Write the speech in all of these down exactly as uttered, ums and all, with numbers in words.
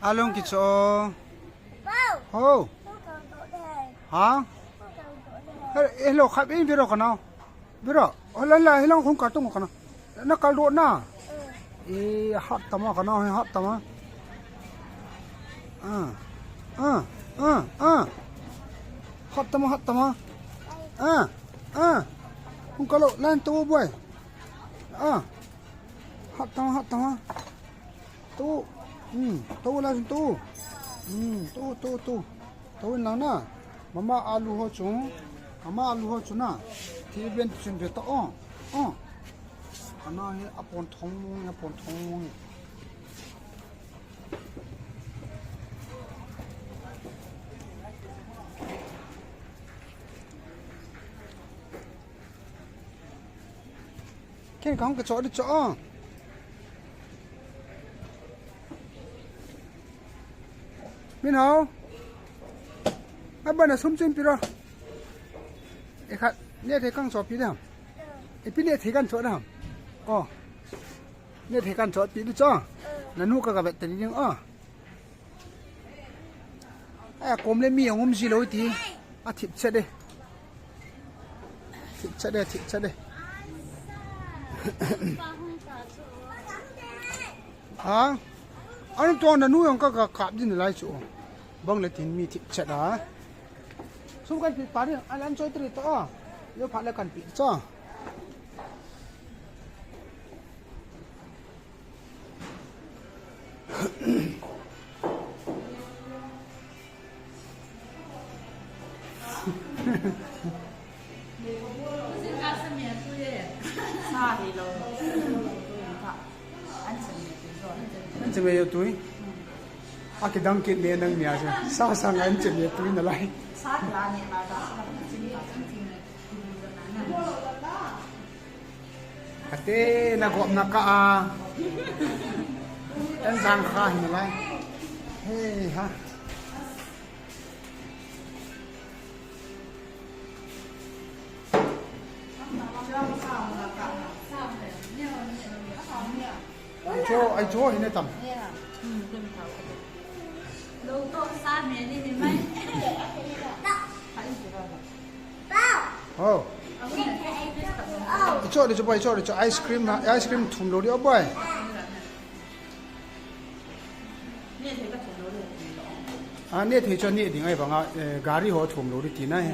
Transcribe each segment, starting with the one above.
Along kicho. Ho. Ha? He, hello, khap in viro kana. Viro. Hola la, hello, khung ka tung kana. Na kal do na. E, hat tama kana, hat tama. Ah. Ah, ah, ah. Hat tama, hat tama. Ah, ah. Khung ka lo, lan to boy. Ah. Hat tama, hat tama. Tu, hmm, tu la tu. Hmm, tu, tu, tu. Tu in lang na. Mama alu ho chu. Mama alu ho chu na. Thi ben chun be to. Oh. Oh. Ana he apon thong mong, apon thong mong. Ken kang ka cho di cho. Min hao. Aba na sum chim piro. E khat, ne the kang cho pi dam. E pi ne the kan cho dam. Oh. Ne the kan cho pi di cho. Na nu ka ka vet te ding oh. Ai, a kom le mi a um ji lo ti. A thip chet de. Thip chet de, thip chet de. Ha? An to na nu yong ka ka kap din lai chu. Bang le tin mi thip chet a. Sum kan pi pa ni, an an choi tri to. Yo pha le kan pi cho. An chime yo tui. A kidang kit le nang nia chu. Sa sa ngan chime tui na lai. Ate na gop na ka a. Tan jang kha hin lai. He ha. Ai cho, ai cho hin tam. Lo to sa me ni ni mai. Oh. Cho di cho pai cho di cho ice cream ha, ice cream thum lo di oh boy. A ne thei cho ne ding ai banga, eh, gari ho thum lo di ti na he.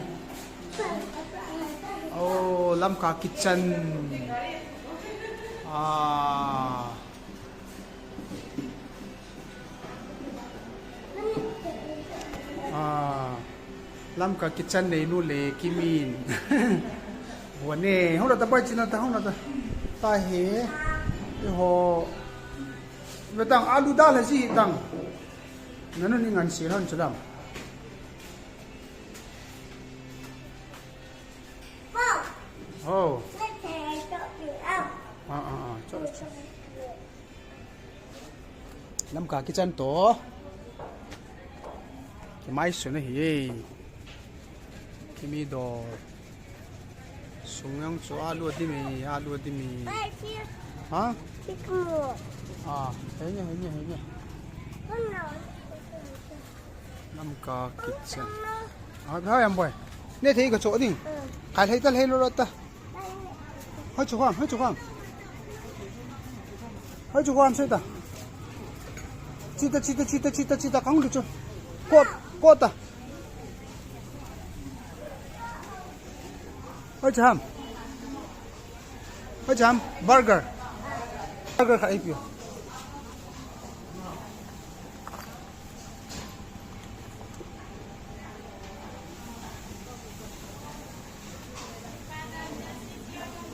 Oh, Lamka kitchen. Ah. Ah, Lamka kitchen nei nu le kimin. Bua ne, hong ta bai china ta, hong ta. Ta he. Te ho. Ve tang alu dal he si tang. Nanu ni ngan si hon chulam. Oh. Ah, ah, ah. Cho, cho. Lamka kitchen to. Kimai sun ahi. Kimi do. Sung jong chu alu adimi, alu adimi. Ha? Ah, hei ni, hei ni, hei ni. Lamka kitchen. Ah, hai am boy. Ne thei ka cho ding. Khai thei ta, thei lo lo ta. Hoi chu kham, hoi chu kham. Hoi chu kham se ta. Chi ta, chi ta, chi ta, chi ta, chi ta, kang lu chu. Kot, kot ta. Hoi chu ham. Hoi chu ham. Burger. Burger kha ei pio.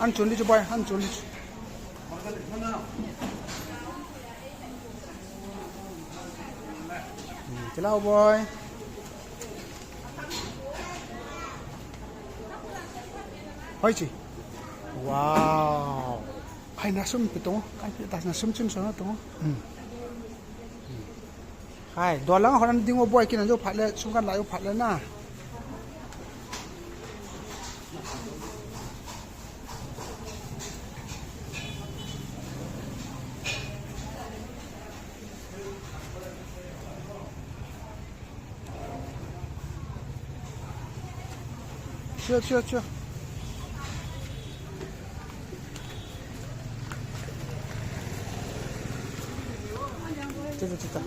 An chun di chu boy, an chun di chu. Hmm, chilau boy. Hoi chi. Wow. Hai na sum pi tong. Kai pi ta na sum chim so na tong. Hmm. Hai, dol lang hon ding o boy kin an jo phat le, sum kan la jo phat le na. Chill, chill, chill. Chill, chill, chill.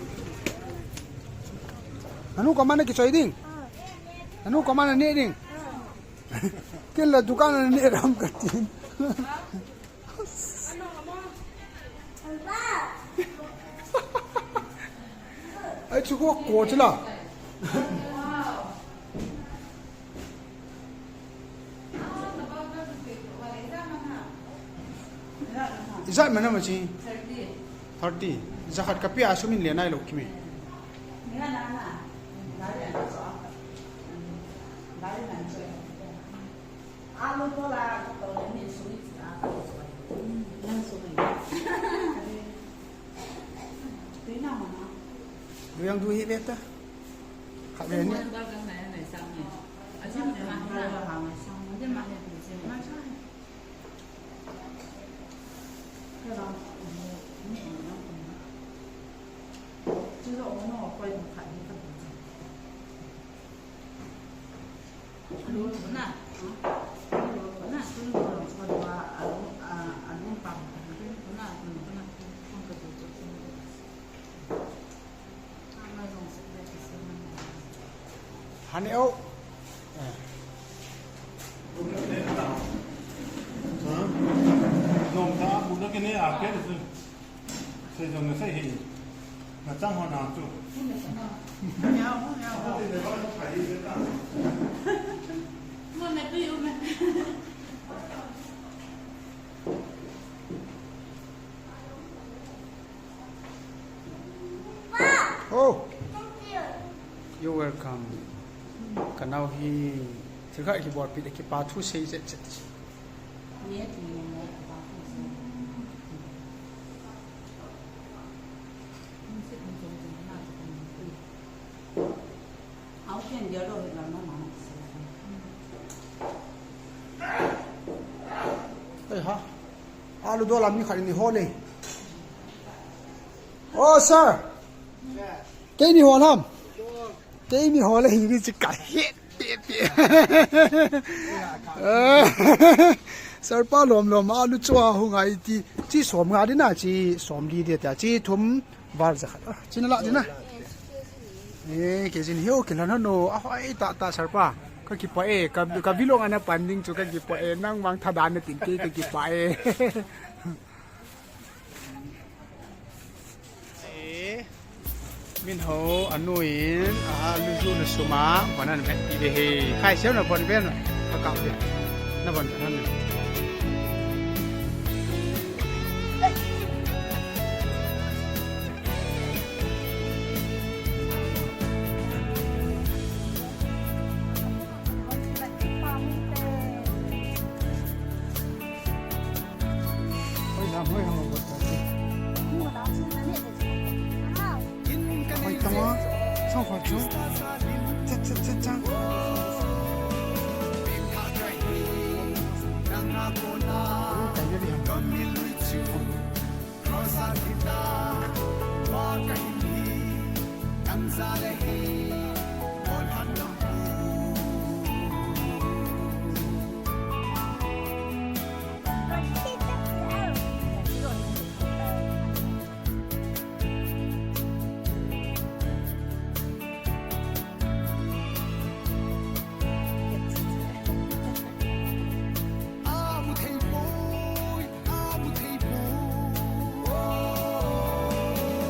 Nanu koma na kichoi ding. Nanu koma na ne ding. Ken la dukan na ne ram ka tin. Ai chu ko ko chu la. Ijat mana ma chi. Thirty. Jakhat ka pia sumin le nai lo kimi. Alu tola, tola ni sui. Nang sui. Tui na mana. Lu yang du hi beta. Kha be ni. Hani o. Nong ta bu na kene a ke. Sei jong na sei hi. Na chang ho na chu. Oh. You're welcome. Ka nau hi thil khat kibolpi le kipa thu sei zet zet. Ei ha. Alu dola mi khat ni ho le. Oh, sir. Kei ni ho lam. Kei ni ho le hi ni chi ka het. Pe, pe. Sir pa lom lom alu chua hu ngai ti. Chi som nga di na, chi som li di ta. Chi thum val za khat. Ah, chi na la di na. Eh, kei jin hiu kei la na no. A hoi ta ta sir pa. Ka kipa e, ka, ka bilong ana pan ding chu ka kipa e. Nang mang thadan na tin kei ka kipa e. Eh, min ho, anu in, a, lu ju na suma, banan vet ti de he. Khai siam na bon ven, ka kap de. Na bon ven.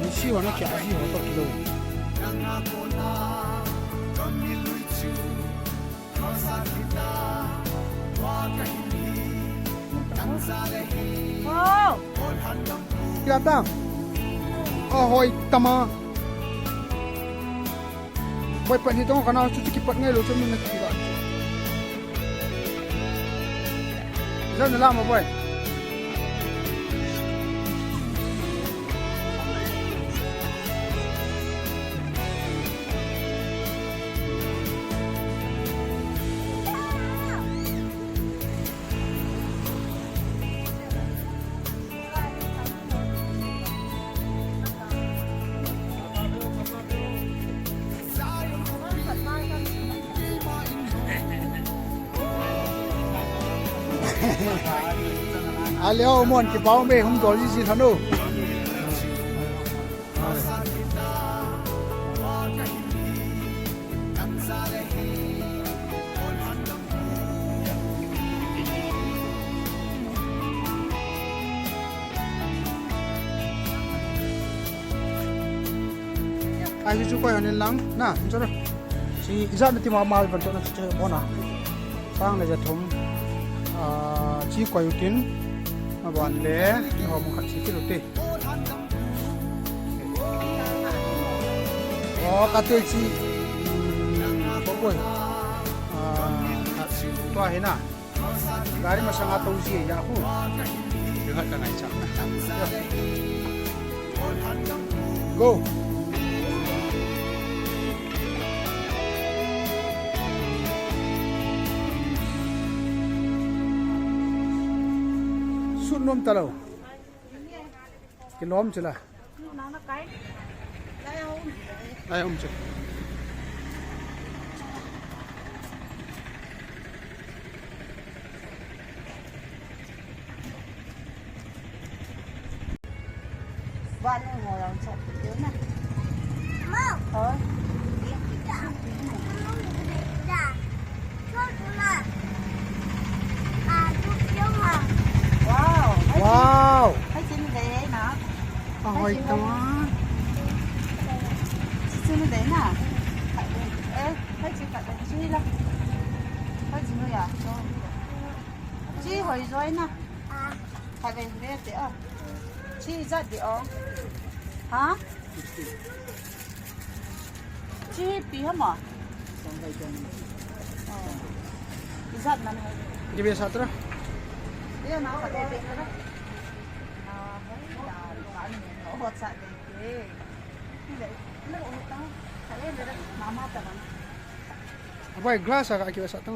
Ni si ho na kya si ho to kilo. Kya ta? Oh, hoi tama. Boy, pan hi tong ka nau chu kipat ngai lo chu min na kiga. Zan la ma boy. Aleo mon kipau me hung dol ji ji thanu. Ai chu koi hanin lang na, chalo. Si ijat na ti ma ma ban to na chu bona. Sang le ja thum. Ah, chi koi utin. Ma ban le, ho mo khat si ti lu ti. Oh, kate chi. Hmm, ko koi. Ah, khat si tua hi na. Gari masanga tou ji ya hu. Yo hat ka ngai cha. Go. Sut nom talou. Kilom chila. Ai, um chu. Van ngồi lầu chụp kiểu nè. Mom. Ờ. Kita. Kita. Chốt là. À, chụp kiểu hả? Wow. Wow. Thấy chính thế nè. Ôi, thấy chính tao. Chính thế nè. Ê, thấy chính cả đây chứ lắm. Thấy chính rồi à? Chi hoi joi na. Kha ve ve te o. Chi ijat di o. Ha? Chi pi ha mo? Ijat na na. Di be satra. Ye na kha ve ve na. Na hoi da ka ni no ho cha de ke. Ni le le o ta. Kha ve ve mama ta na. Abai glass a ka ki sa ta.